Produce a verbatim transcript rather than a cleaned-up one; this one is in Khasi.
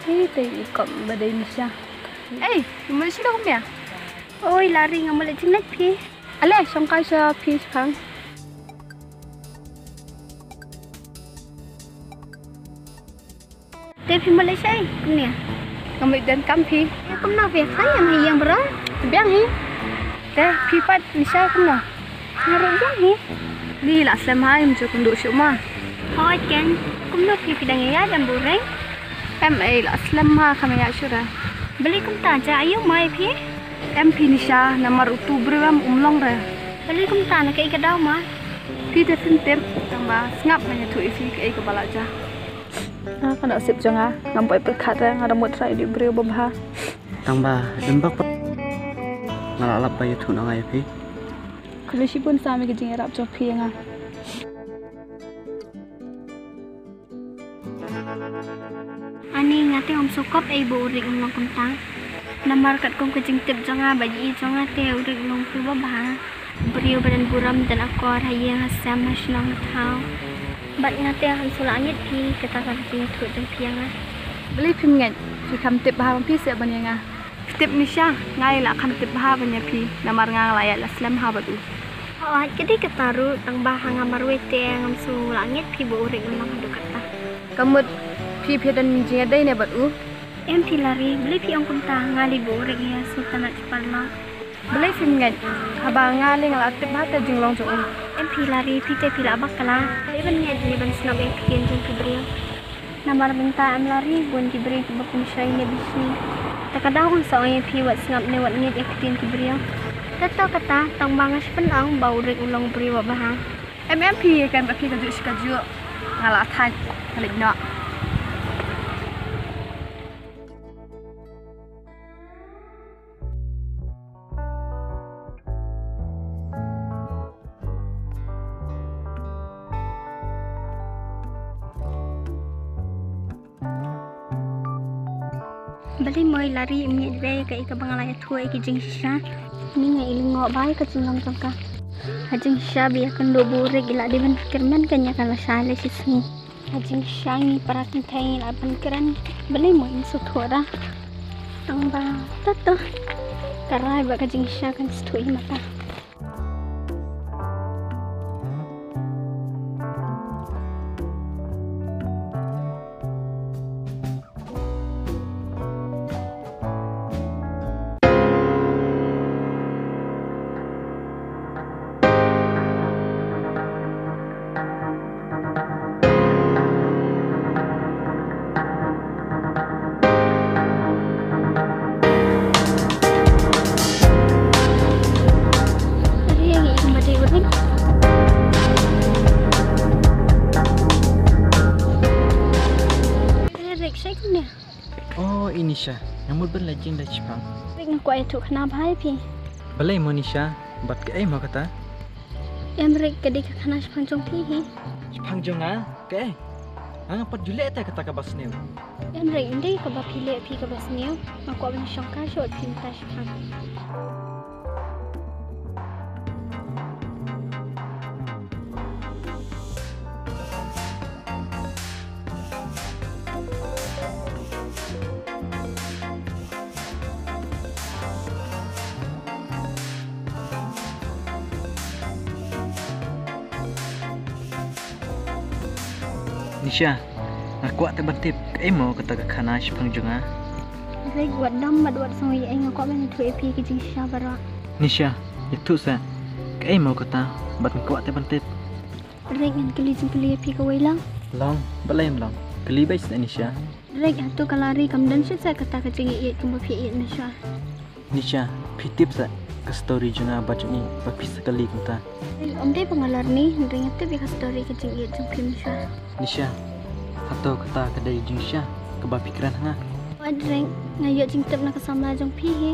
Ei, te i kop ba dei Nisha. Ei, mut leit sha dong kumne? Oi, Lari, nga mut leit jingleit phi. Ale, shong kai sha phi shipang. Te phi mut leit shaei kumne? Nga mut leit donkam phi. Ïa kumno phi khlaiñ ïa nga ïeng baroh? Biang hi. Te phi pat Nisha kumno? Nga ruh biang hi. Ni la slem ha, im ju kynduh shuh ma. Hooid ken, kumno phi, phi dang ïaid em buhrieh? Em ei, la slem ha, kham ïaid shuh re. Balei kumta, jia aïu ma ïa phi? Em phi Nisha, namar utu u briew em um long re. Balei kumta, na kaei ka daw ma? Phi te phim tip, tang ba sngap ban ïathuh ïa phi kaei kaba la jia. Ah, ka nusip jong nga, ngam poi pyrkhat re, nga da mut trai ïa u briew babha. Tang ba, em bak pat. Nga la lap ba ïathuh noh nga ïa phi. Khublei shibun Sam ïa ka jingïarap jong phi ïa nga. Ani, nga te ngam sngewkop ei ba u Rick un long kumta. Namar katkum ka jingtip jong nga bad ïohi jong nga te u Rick u long u briew babha. Briew ba don burom don akor ha ïing ha sem ha shnong ha thaw. Bad nga te ngam shu lah ngeit phi kata ka jingïathuh jong phi ïa nga. Balei phim ngeit? Phi kham tip bha ma phi seh ban ïa nga. Phi tip Nisha, nga i la kham tip bha ban ïa phi, namar nga la ïaid la slem ha bad u. Hooid, ka dei kata ruh, tang ba ha nga marwei te ngam shu lah ngeit phi ba u Rick un long haduh katta. Ka mut phi, phi don jingïadei ne bad u? Em phi Lari, balei phi ong kumta, nga lei ba u Rick hi ha sngewtynnat shi paralok. Balei phim ngeit, haba nga lei nga la tip bha te jinglong jong u. Em phi Lari, phi te phi la bakla. Balei ban ngeit ne ban sngap ïa ka ktien jong ki briew? Namar mynta em Lari, bun ki briew kiba pynshoi ne bishni. Te ka daw un sa ong ïa phi wat sngap ne wat ngeit ïa ka ktien ki briew. Te to kata, tang ba nga shu pynong ba u Rick u long u briew babha. Em em phi, ïa kan ba phi kajuh shi kajuh. Nga la thait, nga leit noh. Balei mo i Lari im ngeit re ïa kaei kaba nga la ïathuh ïa ki jingshisha. Ni nga i lyngngoh bha ïa ka jinglong jong ka. Ka jingshisha ba ïakynduh ba u Rick i la dei ban kyrmen kan ïa ka lashai lashisngi. Ka jingshisha ngi para kynthei ngi la ban kren. Balei mo im sngewthuh ra. Tang ba to to. Ka rai ba ka jingshisha kan sngewthuh ïa mata. Oh, i Nisha, nga mut ban leit jingleit shipang. Rick, nga kwah ïathuh khana bha ïa phi. Balei mo Nisha, bad kaei mo kata? Em Rick, ka dei ka khana shaphang jong phi hi. Shaphang jong nga? Kaei? Nga ngam pat ju leh te kata kaba sniew. Em Rick, ym dei kaba phi leh phi kaba sniew. Nga kwah ban shongkai shuh bad phi mynta shaphang. Nisha, nga kwah te ban tip kaei mo kata ka khana shaphang jong nga. Rick, wat dom bad wat sngew ei ei, nga kwah ban ïathuh ïa phi ki jingshisha baroh. Nisha, ïathuh seh kaei mo kata, bad nga kwah te ban tip. Rick, ngan kylli jingkylli ïa phi kawei lang? Long, balei em long? Kylli beit seh Nisha. Rick, hato ka Lari kam don shisha kata ka jingïeit kumba phi ïeit mynshuwa? Nisha, phi tip seh ka story jong nga bad jong i ba phi sa kylli kumta. Rick, ym dei ba nga lorni, hynrei nga tip ïa ka story ka jingïeit jong phi mynshuwa. Nisha, hato kata ka dei jingshisha kaba phi kren ha nga? Wat Rick, nga ïoh jingtip na ka samla jong phi hi.